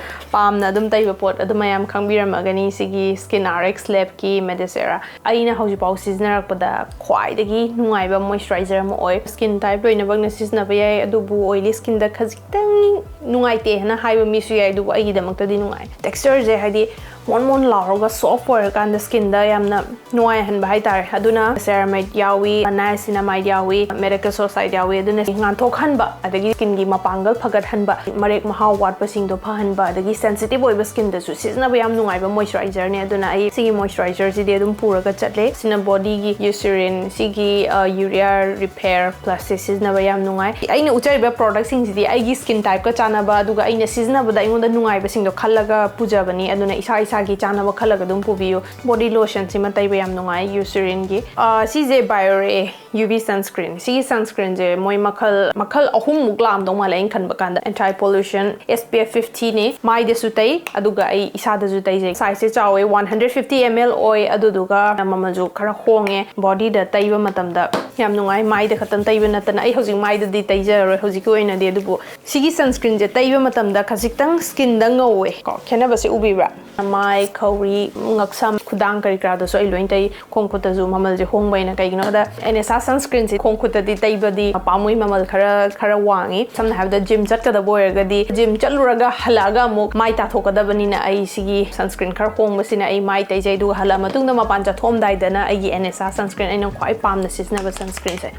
ꯄꯥꯝꯅ ꯑꯗꯨꯝ ꯇꯩꯕ ꯄꯣꯠ ꯑꯗꯨ ꯃꯌꯥꯝ ꯈꯪꯕꯤꯔꯝꯃꯒꯅꯤ꯫ ꯁꯤꯒꯤ Skin Rx Labꯀꯤ Medicera꯫ ꯑꯩꯅ ꯍꯧꯖꯤꯛꯐꯥꯎ ꯁꯤꯖꯤꯟꯅꯔꯛꯄꯗ ꯈ꯭ꯋꯥꯏꯗꯒꯤ ꯅꯨꯡꯉꯥꯏꯕ moisturizer ꯑꯃ ꯑꯣꯏ꯫ Skin type ꯂꯣꯏꯅꯃꯛꯅ ꯁꯤꯖꯤꯟꯅꯕ ꯌꯥꯏ, ꯑꯗꯨꯕꯨ oily skinꯗ ꯈꯖꯤꯛꯇꯪ ꯅꯨꯡꯉꯥꯏꯇꯦ ꯍꯥꯏꯅ ꯍꯥꯏꯕ ꯃꯤꯁꯨ ꯌꯥꯏ, ꯑꯗꯨꯕꯨ ꯑꯩꯒꯤꯗꯃꯛꯇꯗꯤ ꯅꯨꯡꯉꯥꯏ꯫ Textureꯁꯦ ꯍꯥꯏꯗꯤ ꯃꯣꯟ ꯃꯣꯟ ꯂꯥꯎꯔꯒ soft ꯑꯣꯏꯔꯀꯥꯟꯗ skinꯗ ꯌꯥꯝꯅ ꯅꯨꯡꯉꯥꯏꯍꯟꯕ ꯍꯥꯏꯇꯥꯔꯦ꯫ ꯑꯗꯨꯅ ceramide ꯌꯥꯎꯏ, niacinamide ꯌꯥꯎꯏ, metacososide ꯌꯥꯎꯏ꯫ ꯑꯗꯨꯅ ꯉꯥꯟꯊꯣꯛꯍꯟꯕ, ꯑꯗꯒꯤ skinꯒꯤ ꯃꯄꯥꯡꯒꯜ ꯐꯒꯠꯍꯟꯕ, ꯃꯔꯦꯛ ꯃꯍꯥꯎ ꯋꯥꯠꯄꯁꯤꯡꯗꯣ ꯐꯍꯟꯕ, ꯑꯗꯒꯤ sensitive ꯑꯣꯏꯕ skinꯗꯁꯨ ꯁꯤꯖꯤꯟꯅꯕ ꯌꯥꯝ ꯅꯨꯡꯉꯥꯏꯕ moisturizer ꯅꯦ꯫ ꯑꯗꯨꯅ ꯑꯩ ꯁꯤꯒꯤ moisturizer ꯁꯤꯗꯤ ꯑꯗꯨꯝ ꯄꯨꯔꯒ ꯆꯠꯂꯦ꯫ ꯁꯤꯅ bodyꯒꯤ Eucerin, ꯁꯤꯒꯤ, ꯑ, urea repair plus ꯁꯦ ꯁꯤꯖꯤꯟꯅꯕ ꯌꯥꯝ ꯅꯨꯡꯉꯥꯏ꯫ ꯑꯩꯅ ꯎꯠꯆꯔꯤꯕ product ꯁꯤꯡꯁꯤꯗꯤ ꯑꯩꯒꯤ skin type ꯀ ꯆꯥꯟꯅꯕ, ꯑꯗꯨꯒ ꯑꯩꯅ ꯁꯤꯖꯤꯟꯅꯕꯗ ꯑꯩꯉꯣꯟꯗ ꯅꯨꯡꯉꯥꯏꯕꯁꯤꯡꯗꯣ ꯈꯜꯂꯒ ꯄꯨꯖꯕꯅꯤ꯫ ꯑꯗꯨꯅ ꯏꯁꯥ ꯏꯁꯥꯒꯤ ꯆꯥꯟꯅꯕ ꯈꯜꯂꯒ ꯑꯗꯨꯝ ꯄꯨꯕꯤꯌꯨ꯫ Body lotion ꯁꯤꯃ ꯇꯩꯕ ꯌꯥꯝ ꯅꯨꯡꯉꯥꯏ Eucerinꯒꯤ꯫ ꯑ, ꯁꯤꯁꯦ Biore UV sunscreen꯫ ꯁꯤꯒꯤ sunscreenꯁꯦ ꯃꯣꯏ ꯃꯈꯜ, ꯃꯈꯜ ꯑꯍꯨꯝꯃꯨꯛ ꯂꯥꯛꯑꯝꯗꯧ ꯃꯥꯜꯂꯦ ꯑꯩꯅ ꯈꯟꯕ ꯀꯥꯟꯗ꯫ Anti pollution, SPF fifty ꯅꯦ꯫ ꯃꯥꯏꯗꯁꯨ ꯇꯩ, ꯑꯗꯨꯒ ꯑꯩ ꯏꯁꯥꯗꯁꯨ ꯇꯩꯖꯩ꯫ Sizeꯁꯦ ꯆꯥꯎꯋꯦ, one hundred fifty ml ꯑꯣꯏ, ꯑꯗꯨꯗꯨꯒ ꯃꯃꯜꯁꯨ ꯈꯔ ꯍꯣꯡꯉꯦ꯫ Bodyꯗ ꯇꯩꯕ ꯃꯇꯝꯗ ꯌꯥꯝ ꯅꯨꯡꯉꯥꯏ꯫ ꯃꯥꯏꯗ ꯈꯛꯇꯪ ꯇꯩꯕ ꯅꯠꯇꯅ ꯑꯩ ꯍꯧꯖꯤꯛ ꯃꯥꯏꯗꯗꯤ ꯇꯩꯖꯔꯔꯣꯏ ꯍꯧꯖꯤꯛꯀꯤ ꯑꯣꯏꯅꯗꯤ, ꯑꯗꯨꯕꯨ ꯁꯤꯒꯤ sunscreenꯁꯦ ꯇꯩꯕ ꯃꯇꯝꯗ ꯈꯖꯤꯛꯇꯪ skinꯗ ꯉꯧꯋꯦ꯫ ꯀꯣ, ꯈꯦꯠꯅꯕꯁꯦ ꯎꯕꯤꯕ꯭ꯔꯥ? ꯃꯥꯏ, ꯈꯧꯔꯤ, ꯉꯛꯁꯝ, ꯈꯨꯗꯥꯡ ꯀꯔꯤ ꯀꯔꯥꯗꯁꯨ ꯑꯩ ꯂꯣꯏ ꯇꯩ꯫ ꯈꯣꯡ ꯈꯨꯠꯇꯁꯨ ꯃꯃꯜꯁꯦ ꯍꯣꯡꯕ ꯍꯥꯏꯅ꯫ ꯀꯩꯒꯤꯅꯣꯗ N S R sunscreenꯁꯦ ꯈꯣꯡ ꯈꯨꯠꯇꯗꯤ ꯇꯩꯕꯗꯤ ꯄꯥꯝꯃꯨꯏ, ꯃꯃꯜ ꯈꯔ, ꯈꯔ ꯋꯥꯡꯉꯤ꯫ ꯁꯝꯅ ꯍꯥꯏꯔꯕꯗ gym ꯆꯠꯀꯗꯕ ꯑꯣꯏꯔꯒꯗꯤ, gym ꯆꯠꯂꯨꯔꯒ ꯍꯜꯂꯛꯑꯒ ꯑꯃꯨꯛ ꯃꯥꯏ ꯇꯥꯊꯣꯛꯀꯗꯕꯅꯤꯅ ꯑꯩ ꯁꯤꯒꯤ sunscreen ꯈꯔ ꯍꯣꯡꯕꯁꯤꯅ ꯑꯩ ꯃꯥꯏ ꯇꯩꯖꯩ꯫ ꯑꯗꯨꯒ ꯍꯜꯂꯛꯑ ꯃꯇꯨꯡꯗ ꯃꯄꯥꯟ ꯆꯠꯊꯣꯛꯑꯝꯗꯥꯏꯗꯅ ꯑꯩꯒꯤ N S R sunscreen, ꯑꯩꯅ ꯈ꯭ꯋꯥꯏ ꯄꯥꯝꯅ ꯁꯤꯖꯤꯟꯅꯕ sunscreenꯁꯦ꯫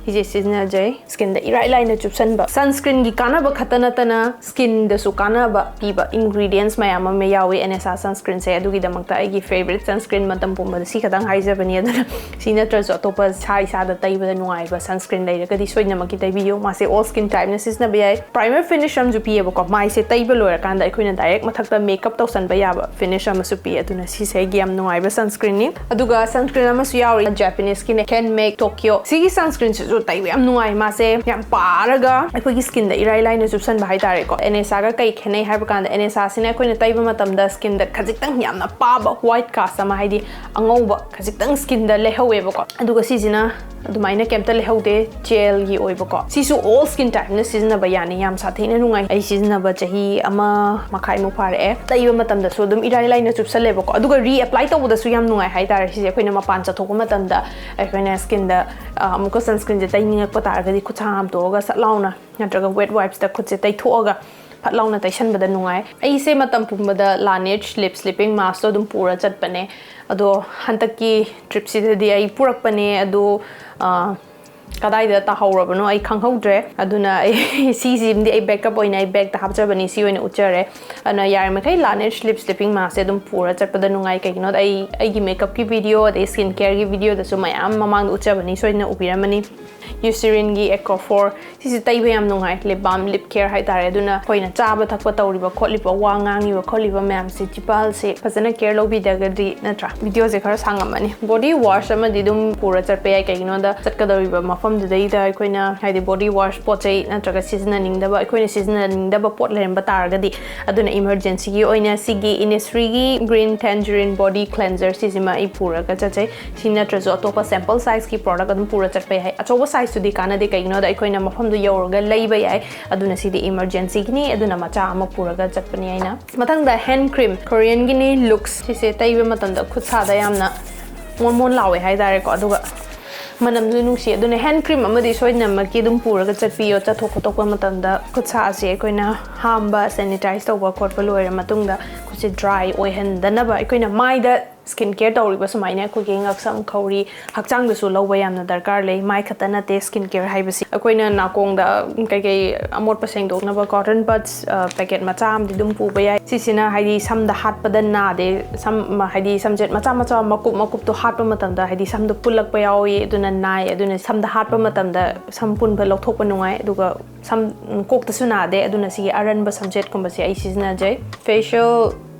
ꯁꯤꯁꯦ ꯁꯤꯖꯤꯟꯅꯖꯩ꯫ Skinꯗ ꯏꯔꯥꯏ ꯂꯥꯏꯅ ꯆꯨꯞꯁꯟꯕ, sunscreenꯒꯤ ꯀꯥꯟꯅꯕ ꯈꯛꯇ ꯅꯠꯇꯅ skinꯗꯁꯨ ꯀꯥꯟꯅꯕ ꯄꯤꯕ ingredients ꯃꯌꯥꯝ ꯑꯃ ꯌꯥꯎꯏ NSR sunscreenꯁꯦ꯫ ꯑꯗꯨꯒꯤꯗꯃꯛꯇ ꯑꯩꯒꯤ favourite sunscreen ꯃꯇꯝ ꯄꯨꯝꯕꯗ ꯁꯤ ꯈꯛꯇꯪ ꯍꯥꯏꯖꯕꯅꯤ꯫ ꯑꯗꯨꯅ ꯁꯤ ꯅꯠꯇ꯭ꯔꯁꯨ ꯑꯇꯣꯞꯄ ꯏꯁꯥ ꯏꯁꯥꯗ ꯇꯩꯕꯗ ꯅꯨꯡꯉꯥꯏꯕ sunscreen ꯂꯩꯔꯒꯗꯤ ꯁꯣꯏꯗꯅꯃꯛꯀꯤ ꯇꯩꯕꯤꯌꯨ꯫ ꯃꯥꯁꯦ all skin typeꯅ ꯁꯤꯖꯤꯟꯅꯕ ꯌꯥꯏ꯫ Primer finish ꯑꯃꯁꯨ ꯄꯤꯌꯦꯕꯀꯣ꯫ ꯃꯥꯏꯁꯦ ꯇꯩꯕ ꯂꯣꯏꯔꯀꯥꯟꯗ ꯑꯩꯈꯣꯏꯅ direct ꯃꯊꯛꯇ makeup ꯇꯧꯁꯟꯕ ꯌꯥꯕ finish ꯑꯃꯁꯨ ꯄꯤ꯫ ꯑꯗꯨꯅ ꯁꯤꯁꯦ ꯑꯩꯒꯤ ꯌꯥꯝ ꯅꯨꯡꯉꯥꯏꯕ sunscreenꯅꯤ꯫ ꯑꯗꯨꯒ sunscreen ꯑꯃꯁꯨ ꯌꯥꯎꯔꯤ Japaneseꯀꯤꯅꯦ, Kenmake Tokyo꯫ ꯁꯤꯒꯤ sunscreenꯁꯤꯁꯨ ꯇꯩꯕ ꯌꯥꯝ ꯅꯨꯡꯉꯥꯏ꯫ ꯃꯥꯁꯦ ꯌꯥꯝ ꯄꯥꯔꯒ ꯑꯩꯈꯣꯏꯒꯤ skinꯗ ꯏꯔꯥꯏ ꯂꯥꯏꯅ ꯆꯨꯞꯁꯟꯕ ꯍꯥꯏꯇꯥꯔꯦꯀꯣ꯫ NSRꯒ ꯀꯩ ꯈꯦꯠꯅꯩ ꯍꯥꯏꯕ ꯀꯥꯟꯗ NSRꯁꯤꯅ ꯑꯩꯈꯣꯏꯅ ꯇꯩꯕ ꯃꯇꯝꯗ skinꯗ ꯈꯖꯤꯛꯇꯪ ꯌꯥꯝꯅ ꯄꯥꯕ white cast ꯑꯃ, ꯍꯥꯏꯗꯤ ꯑꯉꯧꯕ ꯈꯖꯤꯛꯇꯪ skinꯗ ꯂꯩꯍꯧꯋꯦꯕꯀꯣ꯫ ꯑꯗꯨꯒ ꯁꯤꯁꯤꯅ ꯑꯗꯨꯃꯥꯏꯅ ꯀꯩꯝꯇ ꯂꯩꯍꯧꯗꯦ, gelꯒꯤ ꯑꯣꯏꯕꯀꯣ꯫ ꯁꯤꯁꯨ all skin typeꯅ ꯁꯤꯖꯤꯟꯅꯕ ꯌꯥꯅꯤ, ꯌꯥꯝ ꯁꯥꯊꯤꯅ ꯅꯨꯡꯉꯥꯏ꯫ ꯑꯩ ꯁꯤꯖꯤꯟꯅꯕ ꯆꯍꯤ ꯑꯃ ꯃꯈꯥꯏꯃꯨꯛ ꯐꯥꯔꯛꯑꯦ꯫ ꯇꯩꯕ ꯃꯇꯝꯗꯁꯨ ꯑꯗꯨꯝ ꯏꯔꯥꯏ ꯂꯥꯏꯅ ꯆꯨꯞꯁꯜꯂꯦꯕꯀꯣ꯫ ꯑꯗꯨꯒ reapply ꯇꯧꯕꯗꯁꯨ ꯌꯥꯝ ꯅꯨꯡꯉꯥꯏ ꯍꯥꯏꯇꯥꯔꯦ꯫ ꯁꯤꯁꯦ ꯑꯩꯈꯣꯏꯅ ꯃꯄꯥꯟ ꯆꯠꯊꯣꯛꯄ ꯃꯇꯝꯗ ꯑꯩꯈꯣꯏꯅ skinꯗ, ꯑ, ꯑꯃꯨꯛꯀ sunscreenꯁꯦ ꯇꯩꯅꯤꯡꯉꯛꯄ ꯇꯥꯔꯒꯗꯤ ꯈꯨꯠ ꯁꯥ ꯍꯥꯝꯇꯣꯛꯑꯒ ꯁꯠ ꯂꯥꯎꯅ, ꯅꯠꯇ꯭ꯔꯒ wet wipesꯇ ꯈꯨꯠꯁꯦ ꯇꯩꯊꯣꯛꯑꯒ ꯐꯠ ꯂꯥꯎꯅ ꯇꯩꯁꯟꯕꯗ ꯅꯨꯡꯉꯥꯏ꯫ ꯑꯩꯁꯦ ꯃꯇꯝ ꯄꯨꯝꯕꯗ Laneige lip sleeping maskꯇꯣ ꯑꯗꯨꯝ ꯄꯨꯔ ꯆꯠꯄꯅꯦ꯫ ꯑꯗꯣ ꯍꯟꯗꯛꯀꯤ tripꯁꯤꯗꯗꯤ ꯑꯩ ꯄꯨꯔꯛꯄꯅꯦ꯫ ꯑꯗꯣ, ꯑ, ꯀꯗꯥꯏꯗ ꯇꯥꯍꯧꯔꯕꯅꯣ ꯑꯩ ꯈꯪꯍꯧꯗ꯭ꯔꯦ꯫ ꯑꯗꯨꯅ ꯑꯩ ꯁꯤꯁꯤꯃꯗꯤ ꯑꯩ backup ꯑꯣꯏꯅ ꯑꯩ bagꯇ ꯍꯥꯞꯆꯕꯅꯤ, ꯁꯤ ꯑꯣꯏꯅ ꯎꯠꯆꯔꯦ꯫ ꯑꯗꯨꯅ ꯌꯥꯔꯤꯃꯈꯩ Laneige lip sleeping maskꯁꯦ ꯑꯗꯨꯝ ꯄꯨꯔ ꯆꯠꯄꯗ ꯅꯨꯡꯉꯥꯏ꯫ ꯀꯩꯒꯤꯅꯣꯗ ꯑꯩ ꯑꯩꯒꯤ makeupꯀꯤ video ꯑꯗꯩ skin careꯒꯤ videoꯗꯁꯨ ꯃꯌꯥꯝ ꯃꯃꯥꯡꯗ ꯎꯠꯆꯕꯅꯤ, ꯁꯣꯏꯗꯅ ꯎꯕꯤꯔꯝꯃꯅꯤ꯫ Eucerinꯒꯤ Aquaphor, ꯁꯤꯁꯦ ꯇꯩꯕ ꯌꯥꯝ ꯅꯨꯡꯉꯥꯏ, lip balm, lip care ꯍꯥꯏꯇꯥꯔꯦ꯫ ꯑꯗꯨꯅ ꯑꯩꯈꯣꯏꯅ ꯆꯥꯕ ꯊꯛꯄ ꯇꯧꯔꯤꯕ ꯈꯣꯠꯂꯤꯕ, ꯋꯥ ꯉꯥꯡꯉꯤꯕ ꯈꯣꯠꯂꯤꯕ ꯃꯌꯥꯝꯁꯦ, ꯆꯤꯝꯕꯥꯜꯁꯦ ꯐꯖꯅ care ꯂꯧꯕꯤꯗ꯭ꯔꯒꯗꯤ, ꯅꯠꯇ꯭ꯔꯥ, videoꯁꯦ ꯈꯔ ꯁꯥꯡꯉꯝꯃꯅꯤ꯫ Body wash ꯑꯃꯗꯤ ꯑꯗꯨꯝ ꯄꯨꯔ ꯆꯠꯄ ꯌꯥꯏ꯫ ꯀꯩꯒꯤꯅꯣꯗ ꯆꯠꯀꯗꯧꯔꯤꯕ ꯃꯐꯝꯗꯨꯗꯩꯗ ꯑꯩꯈꯣꯏꯅ, ꯍꯥꯏꯗꯤ, body wash ꯄꯣꯠ ꯆꯩ ꯅꯠꯇ꯭ꯔꯒ ꯁꯤꯖꯤꯟꯅꯅꯤꯡꯗꯕ, ꯑꯩꯈꯣꯏꯅ ꯁꯤꯖꯤꯟꯅꯅꯤꯡꯗꯕ ꯄꯣꯠ ꯂꯩꯔꯝꯕ ꯇꯥꯔꯒꯗꯤ꯫ ꯑꯗꯨꯅ emergencyꯒꯤ ꯑꯣꯏꯅ ꯁꯤꯒꯤ Innisfreeꯒꯤ Green Tangerine Body Cleanser, ꯁꯤꯁꯤꯃ ꯑꯩ ꯄꯨꯔꯒ ꯆꯠꯆꯩ꯫ ꯁꯤ ꯅꯠꯇ꯭ꯔꯁꯨ ꯑꯇꯣꯞꯄ sample sizeꯀꯤ product ꯑꯗꯨꯝ ꯄꯨꯔ ꯆꯠꯄ ꯌꯥꯏ꯫ ꯑꯆꯧꯕ sizeꯇꯨꯗꯤ ꯀꯥꯟꯅꯗꯦ, ꯀꯩꯒꯤꯅꯣꯗ ꯑꯩꯈꯣꯏꯅ ꯃꯐꯝꯗꯨ ꯌꯧꯔꯒ ꯂꯩꯕ ꯌꯥꯏ꯫ ꯑꯗꯨꯅ ꯁꯤꯗꯤ emergencyꯒꯤꯅꯤ, ꯑꯗꯨꯅ ꯃꯆꯥ ꯑꯃ ꯄꯨꯔꯒ ꯆꯠꯄꯅꯤ ꯑꯩꯅ꯫ ꯃꯊꯪꯗ hand cream, Koreanꯒꯤꯅꯤ, Lux꯫ ꯁꯤꯁꯦ ꯇꯩꯕ ꯃꯇꯝꯗ ꯈꯨꯠ ꯁꯥꯗ ꯌꯥꯝꯅ ꯃꯣꯟ ꯃꯣꯟ ꯂꯥꯎꯋꯦ ꯍꯥꯏꯇꯥꯔꯦꯀꯣ꯫ ꯑꯗꯨꯒ ꯃꯅꯝꯁꯨ ꯅꯨꯡꯁꯤ꯫ ꯑꯗꯨꯅ hand cream ꯑꯃꯗꯤ ꯁꯣꯏꯗꯅꯃꯛꯀꯤ ꯑꯗꯨꯝ ꯄꯨꯔꯒ ꯆꯠꯄꯤꯌꯣ꯫ ꯆꯠꯊꯣꯛ ꯈꯣꯠꯇꯣꯛꯄ ꯃꯇꯝꯗ ꯈꯨꯠ ꯁꯥ ꯑꯁꯤ ꯑꯩꯈꯣꯏꯅ ꯍꯥꯝꯕ, sanitize ꯇꯧꯕ ꯈꯣꯠꯄ ꯂꯣꯏꯔ ꯃꯇꯨꯡꯗ ꯈꯨꯠꯁꯦ dry ꯑꯣꯏꯍꯟꯗꯅꯕ, ꯑꯩꯈꯣꯏꯅ ꯃꯥꯏꯗ Skin care ꯇꯧꯔꯤꯕ ꯁꯨꯃꯥꯏꯅ ꯑꯩꯈꯣꯏꯒꯤ ꯉꯛꯁꯝ, ꯈꯧꯔꯤ, ꯍꯛꯆꯥꯡꯗꯁꯨ ꯂꯧꯕ ꯌꯥꯝꯅ ꯗꯔꯀꯥꯔ ꯂꯩ꯫ ꯃꯥꯏ ꯈꯛꯇ ꯅꯠꯇꯦ skin care ꯍꯥꯏꯕꯁꯤ꯫ ꯑꯩꯈꯣꯏꯅ ꯅꯥꯀꯣꯡꯗ ꯀꯩꯀꯩ ꯑꯃꯣꯠꯄ ꯁꯦꯡꯗꯣꯛꯅꯕ cotton buds packet ꯃꯆꯥ ꯑꯃꯗꯤ ꯑꯗꯨꯝ ꯄꯨꯕ ꯌꯥꯏ꯫ ꯁꯤꯁꯤꯅ ꯍꯥꯏꯗꯤ ꯁꯝꯗ ꯍꯥꯠꯄꯗ ꯅꯥꯗꯦ꯫ ꯁꯝ ꯍꯥꯏꯗꯤ ꯁꯝꯖꯦꯠ ꯃꯆꯥ ꯃꯆꯥ ꯃꯀꯨꯞ ꯃꯀꯨꯞꯇꯣ ꯍꯥꯠꯄ ꯃꯇꯝꯗ ꯍꯥꯏꯗꯤ ꯁꯝꯗꯣ ꯄꯨꯜꯂꯛꯄ ꯌꯥꯎꯏ, ꯑꯗꯨꯅ ꯅꯥꯏ꯫ ꯑꯗꯨꯅ ꯁꯝꯗ ꯍꯥꯠꯄ ꯃꯇꯝꯗ ꯁꯝ ꯄꯨꯟꯕ ꯂꯧꯊꯣꯛꯄ ꯅꯨꯡꯉꯥꯏ꯫ ꯑꯗꯨꯒ ꯁꯝ ꯀꯣꯛꯇꯁꯨ ꯅꯥꯗꯦ꯫ ꯑꯗꯨꯅ ꯁꯤꯒꯤ ꯑꯔꯟꯕ ꯁꯝꯖꯦꯠꯀꯨꯝꯕꯁꯦ ꯑꯩ ꯁꯤꯖꯤꯟꯅꯖꯩ꯫ Facial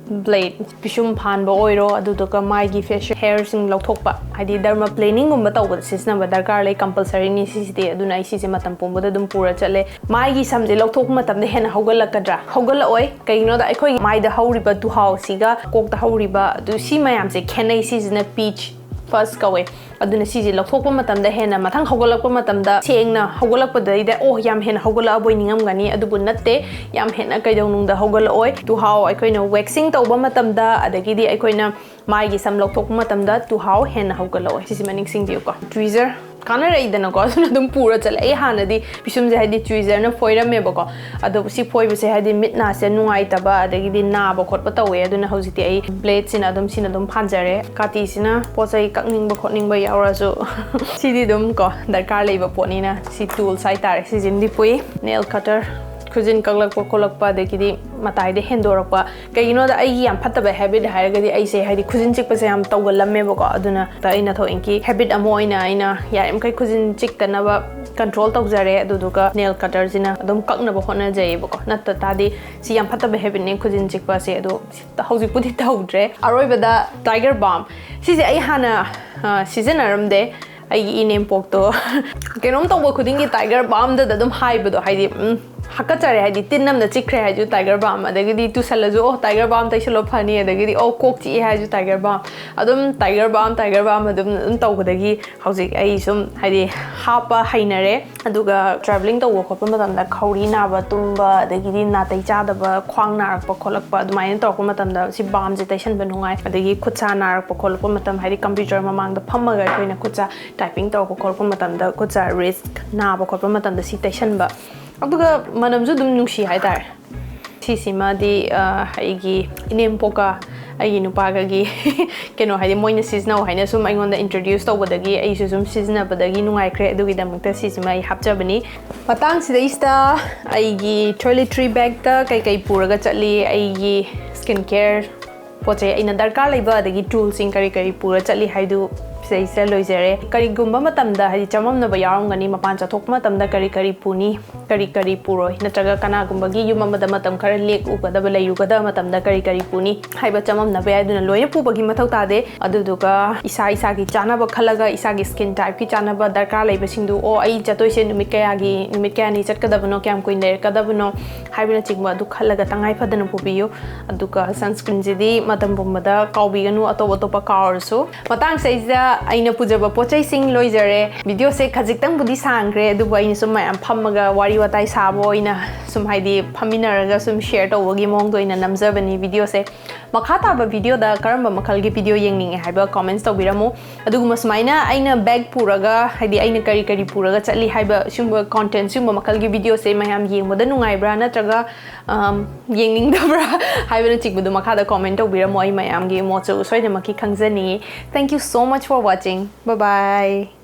blade, ꯄꯤꯁꯨꯝ ꯐꯥꯟꯕ ꯑꯣꯏꯔꯣ, ꯑꯗꯨꯗꯨꯒ ꯃꯥꯏꯒꯤ facial hairꯁꯤꯡ ꯂꯧꯊꯣꯛꯄ, ꯍꯥꯏꯗꯤ dermaplaning ꯒꯨꯝꯕ ꯇꯧꯕꯗ ꯁꯤꯖꯤꯟꯅꯕ ꯗꯔꯀꯥꯔ ꯂꯩ, compulsory ꯅꯤ ꯁꯤꯁꯤꯗꯤ꯫ ꯑꯗꯨꯅ ꯑꯩ ꯁꯤꯁꯦ ꯃꯇꯝ ꯄꯨꯝꯕꯗ ꯑꯗꯨꯝ ꯄꯨꯔ ꯆꯠꯂꯦ꯫ ꯃꯥꯏꯒꯤ ꯁꯝꯁꯦ ꯂꯧꯊꯣꯛꯄ ꯃꯇꯝꯗ ꯍꯦꯟꯅ ꯍꯧꯒꯠꯂꯛꯀꯗ꯭ꯔꯥ? ꯍꯧꯒꯠꯂꯛꯑꯣꯏ꯫ ꯀꯩꯒꯤꯅꯣꯗ ꯑꯩꯈꯣꯏꯒꯤ ꯃꯥꯏꯗ ꯍꯧꯔꯤꯕ ꯇꯨꯍꯥꯎꯁꯤꯒ ꯀꯣꯛꯇ ꯍꯧꯔꯤꯕ ꯑꯗꯨ, ꯁꯤ ꯃꯌꯥꯝꯁꯦ ꯈꯦꯠꯅꯩ꯫ ꯁꯤꯁꯤꯅ peach fuzz ꯀꯧꯋꯦ꯫ ꯑꯗꯨꯅ ꯁꯤꯁꯦ ꯂꯧꯊꯣꯛꯄ ꯃꯇꯝꯗ ꯍꯦꯟꯅ, ꯃꯊꯪ ꯍꯧꯒꯠꯂꯛꯄ ꯃꯇꯝꯗ ꯁꯦꯡꯅ ꯍꯧꯒꯠꯂꯛꯄꯗꯩꯗ ꯑꯣ ꯌꯥꯝ ꯍꯦꯟꯅ ꯍꯧꯒꯠꯂꯛꯑꯕꯣꯏ ꯅꯤꯡꯉꯝꯒꯅꯤ, ꯑꯗꯨꯕꯨ ꯅꯠꯇꯦ, ꯌꯥꯝ ꯍꯦꯟꯅ ꯀꯩꯗꯧꯅꯨꯡꯗ ꯍꯧꯒꯠꯂꯛꯑꯣꯏ꯫ ꯇꯨꯍꯥꯎ ꯑꯩꯈꯣꯏꯅ waxing ꯇꯧꯕ ꯃꯇꯝꯗ, ꯑꯗꯒꯤꯗꯤ ꯑꯩꯈꯣꯏꯅ ꯃꯥꯏꯒꯤ ꯁꯝ ꯂꯧꯊꯣꯛꯄ ꯃꯇꯝꯗ ꯇꯨꯍꯥꯎ ꯍꯦꯟꯅ ꯍꯧꯒꯠꯂꯛꯑꯣꯏ꯫ ꯁꯤꯁꯤꯃ ꯅꯤꯡꯁꯤꯡꯕꯤꯌꯨꯀꯣ꯫ Tweezer ꯀꯥꯟꯅꯔꯛꯏꯗꯅꯀꯣ, ꯑꯗꯨꯅ ꯑꯗꯨꯝ ꯄꯨꯔ ꯆꯠꯂꯦ꯫ ꯑꯩ ꯍꯥꯟꯅꯗꯤ ꯄꯤꯁꯨꯝꯁꯦ ꯍꯥꯏꯗꯤ tweezerꯅ ꯐꯣꯏꯔꯝꯃꯦꯕꯀꯣ, ꯑꯗꯣ ꯁꯤ ꯐꯣꯏꯕꯁꯦ ꯍꯥꯏꯗꯤ ꯃꯤꯠ ꯅꯥꯁꯦ ꯅꯨꯡꯉꯥꯏꯇꯕ ꯑꯗꯒꯤꯗꯤ ꯅꯥꯕ ꯈꯣꯠꯄ ꯇꯧꯋꯦ꯫ ꯑꯗꯨꯅ ꯍꯧꯖꯤꯛꯇꯤ ꯑꯩ bladeꯁꯤꯅ ꯑꯗꯨꯝ, ꯁꯤꯅ ꯑꯗꯨꯝ ꯐꯥꯟꯖꯔꯦ꯫ ꯀꯥꯇꯤꯁꯤꯅ ꯄꯣꯠ ꯆꯩ ꯀꯛꯅꯤꯡꯕ ꯈꯣꯠꯅꯤꯡꯕ ꯌꯥꯎꯔꯁꯨ ꯁꯤꯗꯤ ꯑꯗꯨꯝ ꯀꯣ ꯗꯔꯀꯥꯔ ꯂꯩꯕ ꯄꯣꯠꯅꯤꯅ ꯁꯤ tools ꯍꯥꯏꯇꯥꯔꯦ꯫ ꯁꯤꯁꯤꯃꯗꯤ ꯄꯨꯏ꯫ Nail cutter, ꯈꯨꯖꯤꯟ ꯀꯛꯂꯛꯄ ꯈꯣꯠꯂꯛꯄ ꯑꯗꯒꯤꯗꯤ ꯃꯇꯥꯏꯗ ꯍꯦꯟꯗꯣꯔꯛꯄ꯫ ꯀꯩꯒꯤꯅꯣꯗ ꯑꯩꯒꯤ ꯌꯥꯝ ꯐꯠꯇꯕ habit ꯍꯥꯏꯔꯒꯗꯤ ꯑꯩꯁꯦ ꯍꯥꯏꯗꯤ ꯈꯨꯖꯤꯟ ꯆꯤꯛꯄꯁꯦ ꯌꯥꯝ ꯇꯧꯒꯜꯂꯝꯃꯦꯕꯀꯣ꯫ ꯑꯗꯨꯅ ꯑꯩꯅ ꯊꯣꯏꯅꯀꯤ habit ꯑꯃ ꯑꯣꯏꯅ ꯑꯩꯅ ꯌꯥꯔꯤꯃꯈꯩ ꯈꯨꯖꯤꯟ ꯆꯤꯛꯇꯅꯕ control ꯇꯧꯖꯔꯦ꯫ ꯑꯗꯨꯗꯨꯒ nail cutterꯁꯤꯅ ꯑꯗꯨꯝ ꯀꯛꯅꯕ ꯍꯣꯠꯅꯖꯩꯌꯦꯕꯀꯣ꯫ ꯅꯠꯇ ꯇꯥꯔꯗꯤ ꯁꯤ ꯌꯥꯝ ꯐꯠꯇꯕ habitꯅꯦ ꯈꯨꯖꯤꯟ ꯆꯤꯛꯄꯁꯦ꯫ ꯑꯗꯣ ꯍꯧꯖꯤꯛꯄꯨꯗꯤ ꯇꯧꯗ꯭ꯔꯦ꯫ ꯑꯔꯣꯏꯕꯗ Tiger Balm꯫ ꯁꯤꯁꯦ ꯑꯩ ꯍꯥꯟꯅ, ꯑ, ꯁꯤꯖꯤꯟꯅꯔꯝꯗꯦ꯫ ꯑꯩꯒꯤ ꯏꯅꯦꯝꯄꯣꯛꯇꯣ ꯀꯩꯅꯣꯝ ꯇꯧꯕ ꯈꯨꯗꯤꯡꯒꯤ Tiger Balmꯗꯗ ꯑꯗꯨꯝ ꯍꯥꯏꯕꯗꯣ, ꯍꯥꯏꯗꯤ, ꯎꯝ, ꯍꯥꯀꯠꯆꯔꯦ, ꯍꯥꯏꯗꯤ ꯇꯤꯟ ꯑꯃꯅ ꯆꯤꯛꯈ꯭ꯔꯦ ꯍꯥꯏꯁꯨ Tiger Balm, ꯑꯗꯒꯤꯗꯤ ꯇꯨꯁꯜꯂꯁꯨ "ꯑꯣ, Tiger Balm ꯇꯩꯁꯜꯂꯣ ꯐꯅꯤ", ꯑꯗꯒꯤꯗꯤ "ꯑꯣ, ꯀꯣꯛ ꯆꯤꯛꯑꯦ" ꯍꯥꯏꯁꯨ Tiger Balm꯫ ꯑꯗꯨꯝ Tiger Balm, Tiger Balm ꯑꯗꯨꯝ, ꯑꯗꯨꯝ ꯇꯧꯕꯗꯒꯤ ꯍꯧꯖꯤꯛ ꯑꯩ ꯁꯨꯝ ꯍꯥꯏꯗꯤ ꯍꯥꯞꯄ ꯍꯩꯅꯔꯦ꯫ ꯑꯗꯨꯒ travelling ꯇꯧꯕ ꯈꯣꯠꯄ ꯃꯇꯝꯗ ꯈꯧꯔꯤ ꯅꯥꯕ, ꯇꯨꯝꯕ, ꯑꯗꯒꯤꯗꯤ ꯅꯥꯇꯩ ꯆꯥꯗꯕ, ꯈ꯭ꯋꯥꯡ ꯅꯥꯔꯛꯄ ꯈꯣꯠꯂꯛꯄ ꯑꯗꯨꯃꯥꯏꯅ ꯇꯧꯔꯛꯄ ꯃꯇꯝꯗ ꯁꯤ balmꯁꯦ ꯇꯩꯁꯟꯕ ꯅꯨꯡꯉꯥꯏ꯫ ꯑꯗꯒꯤ ꯈꯨꯠ ꯁꯥ ꯅꯥꯔꯛꯄ ꯈꯣꯠꯂꯛꯄ ꯃꯇꯝ, ꯍꯥꯏꯗꯤ computer ꯃꯃꯥꯡꯗ ꯐꯝꯃꯒ ꯑꯩꯈꯣꯏꯅ ꯈꯨꯠ ꯁꯥ typing ꯇꯧꯔꯛꯄ ꯈꯣꯠꯂꯛꯄ ꯃꯇꯝꯗ ꯈꯨꯠ ꯁꯥ wrist ꯅꯥꯕ ꯈꯣꯠꯄ ꯃꯇꯝꯗ ꯁꯤ ꯇꯩꯁꯟꯕ꯫ ꯑꯗꯨꯒ ꯃꯅꯝꯁꯨ ꯑꯗꯨꯝ ꯅꯨꯡꯁꯤ ꯍꯥꯏꯇꯥꯔꯦ꯫ ꯁꯤꯁꯤꯃꯗꯤ, ꯑ, ꯑꯩꯒꯤ ꯏꯅꯦꯝꯄꯣꯛꯀ ꯑꯩꯒꯤ ꯅꯨꯄꯥꯒꯒꯤ ꯀꯩꯅꯣ ꯍꯥꯏꯗꯤ ꯃꯣꯏꯅ ꯁꯤꯖꯤꯟꯅꯧ ꯍꯥꯏꯅ ꯁꯨꯝ ꯑꯩꯉꯣꯟꯗ ꯏꯟꯇ꯭ꯔꯣꯗ꯭ꯌꯨꯁ ꯇꯧꯕꯗꯒꯤ ꯑꯩꯁꯨ ꯁꯨꯝ ꯁꯤꯖꯤꯟꯅꯕꯗꯒꯤ ꯅꯨꯡꯉꯥꯏꯈ꯭ꯔꯦ꯫ ꯑꯗꯨꯒꯤꯗꯃꯛꯇ ꯁꯤꯁꯤꯃ ꯑꯩ ꯍꯥꯞꯆꯕꯅꯤ꯫ ꯃꯇꯥꯡꯁꯤꯗꯩꯁꯤꯗ ꯑꯩꯒꯤ ꯇꯣꯏꯂꯦꯇ꯭ꯔꯤ ꯕꯦꯛꯇ ꯀꯩꯀꯩ ꯄꯨꯔꯒ ꯆꯠꯂꯤ, ꯑꯩꯒꯤ ꯁ꯭ꯀꯤꯟ ꯀꯦꯌꯔ ꯄꯣꯠ ꯆꯩ ꯑꯩꯅ ꯗꯔꯀꯥꯔ ꯂꯩꯕ ꯑꯗꯒꯤ ꯇꯨꯜꯁꯤꯡ ꯀꯔꯤ ꯀꯔꯤ ꯄꯨꯔ ꯆꯠꯂꯤ ꯍꯥꯏꯗꯨ ꯁꯤꯗꯩꯁꯤꯗ ꯂꯣꯏꯖꯔꯦ꯫ ꯀꯔꯤꯒꯨꯝꯕ ꯃꯇꯝꯗ ꯍꯥꯏꯗꯤ ꯆꯃꯝꯅꯕ ꯌꯥꯎꯔꯝꯒꯅꯤ, ꯃꯄꯥꯟ ꯆꯠꯊꯣꯛꯄ ꯃꯇꯝꯗ ꯀꯔꯤ ꯀꯔꯤ ꯄꯨꯅꯤ, ꯀꯔꯤ ꯀꯔꯤ ꯄꯨꯔꯣꯏ, ꯅꯠꯇ꯭ꯔꯒ ꯀꯅꯥꯒꯨꯝꯕꯒꯤ ꯌꯨꯝ ꯑꯃꯗ ꯃꯇꯝ ꯈꯔ ꯂꯦꯛꯎꯒꯗꯕ ꯂꯩꯔꯨꯒꯗꯕ ꯃꯇꯝꯗ ꯀꯔꯤ ꯀꯔꯤ ꯄꯨꯅꯤ ꯍꯥꯏꯕ ꯆꯃꯝꯅꯕ ꯌꯥꯏ꯫ ꯑꯗꯨꯅ ꯂꯣꯏꯅ ꯄꯨꯕꯒꯤ ꯃꯊꯧ ꯇꯥꯗꯦ꯫ ꯑꯗꯨꯗꯨꯒ ꯏꯁꯥ ꯏꯁꯥꯒꯤ ꯆꯥꯅꯕ ꯈꯜꯂꯒ ꯏꯁꯥꯒꯤ ꯁ꯭ꯀꯤꯟ ꯇꯥꯏꯞꯀꯤ ꯆꯥꯅꯕ ꯗꯔꯀꯥꯔ ꯂꯩꯕꯁꯤꯡꯗꯨ, ꯑꯣ ꯑꯩ ꯆꯠꯇꯣꯏꯁꯦ ꯅꯨꯃꯤꯠ ꯀꯌꯥꯒꯤ, ꯅꯨꯃꯤꯠ ꯀꯌꯥꯅꯤ ꯆꯠꯀꯗꯕꯅꯣ, ꯀꯌꯥꯝ ꯀꯨꯏꯅ ꯂꯩꯔꯛꯀꯗꯕꯅꯣ ꯍꯥꯏꯕꯅꯆꯤꯡꯕ ꯑꯗꯨ ꯈꯜꯂꯒ ꯇꯉꯥꯏ ꯐꯗꯅ ꯄꯨꯕꯤꯌꯨ꯫ ꯑꯗꯨꯒ ꯁꯟꯁ꯭ꯀ꯭ꯔꯤꯟꯁꯤꯗꯤ ꯃꯇꯝ ꯄꯨꯝꯕꯗ ꯀꯥꯎꯕꯤꯒꯅꯨ, ꯑꯇꯣꯞ ꯑꯇꯣꯞꯄ ꯀꯥꯎꯔꯁꯨ꯫ ꯃꯇꯥꯡꯁꯤꯗꯩꯁꯤꯗ ꯑꯩꯅ ꯄꯨꯖꯕ ꯄꯣꯠ ꯆꯩꯁꯤꯡ ꯂꯣꯏꯖꯔꯦ꯫ ꯚꯤꯗꯤꯑꯣꯁꯦ ꯈꯖꯤꯛꯇꯪꯕꯨꯗꯤ ꯁꯥꯡꯈ꯭ꯔꯦ, ꯑꯗꯨꯕꯨ ꯑꯩꯅ ꯁꯨꯝ ꯃꯌꯥꯝ ꯐꯝꯃꯒ ꯋꯥꯔꯤ ꯋꯥꯇꯥꯏ ꯁꯥꯕ ꯑꯣꯏꯅ ꯁꯨꯝ ꯍꯥꯏꯗꯤ ꯐꯝꯃꯤꯟꯅꯔꯒ ꯁꯨꯝ ꯁꯤꯌꯔ ꯇꯧꯕꯒꯤ ꯃꯑꯣꯡꯗ ꯑꯣꯏꯅ ꯅꯝꯖꯕꯅꯤ ꯚꯤꯗꯤꯑꯣꯁꯦ꯫ ꯃꯈꯥ ꯇꯥꯕ ꯚꯤꯗꯤꯑꯣꯗ ꯀꯔꯝꯕ ꯃꯈꯜꯒꯤ ꯚꯤꯗꯤꯑꯣ ꯌꯦꯡꯅꯤꯡꯉꯦ ꯍꯥꯏꯕ ꯀꯣꯃꯦꯟꯠꯁ ꯇꯧꯕꯤꯔꯝꯃꯨ꯫ ꯑꯗꯨꯒꯨꯝꯕ ꯁꯨꯃꯥꯏꯅ ꯑꯩꯅ ꯕꯦꯛ ꯄꯨꯔꯒ ꯍꯥꯏꯗꯤ ꯑꯩꯅ ꯀꯔꯤ ꯀꯔꯤ ꯄꯨꯔꯒ ꯆꯠꯂꯤ ꯍꯥꯏꯕ ꯁꯤꯒꯨꯝꯕ ꯀꯣꯟꯇꯦꯟꯠ, ꯁꯤꯒꯨꯝꯕ ꯃꯈꯜꯒꯤ ꯚꯤꯗꯤꯑꯣꯁꯦ ꯃꯌꯥꯝ ꯌꯦꯡꯕꯗ ꯅꯨꯡꯉꯥꯏꯕ꯭ꯔꯥ ꯅꯠꯇ꯭ꯔꯒ ꯑꯝ, ꯌꯦꯡꯅꯤꯡꯗꯕ꯭ꯔꯥ ꯍꯥꯏꯕꯅꯆꯤꯡꯕꯗꯣ ꯃꯈꯥꯗ ꯀꯣꯃꯦꯟꯠ ꯇꯧꯕꯤꯔꯝꯃꯣ꯫ ꯑꯩ ꯃꯌꯥꯝꯒꯤ ꯃꯣꯠꯁꯨ ꯁꯣꯏꯗꯅꯃꯛꯀꯤ ꯈꯪꯖꯅꯤꯡꯉꯤ꯫ Thank you so much for watching. Bye bye.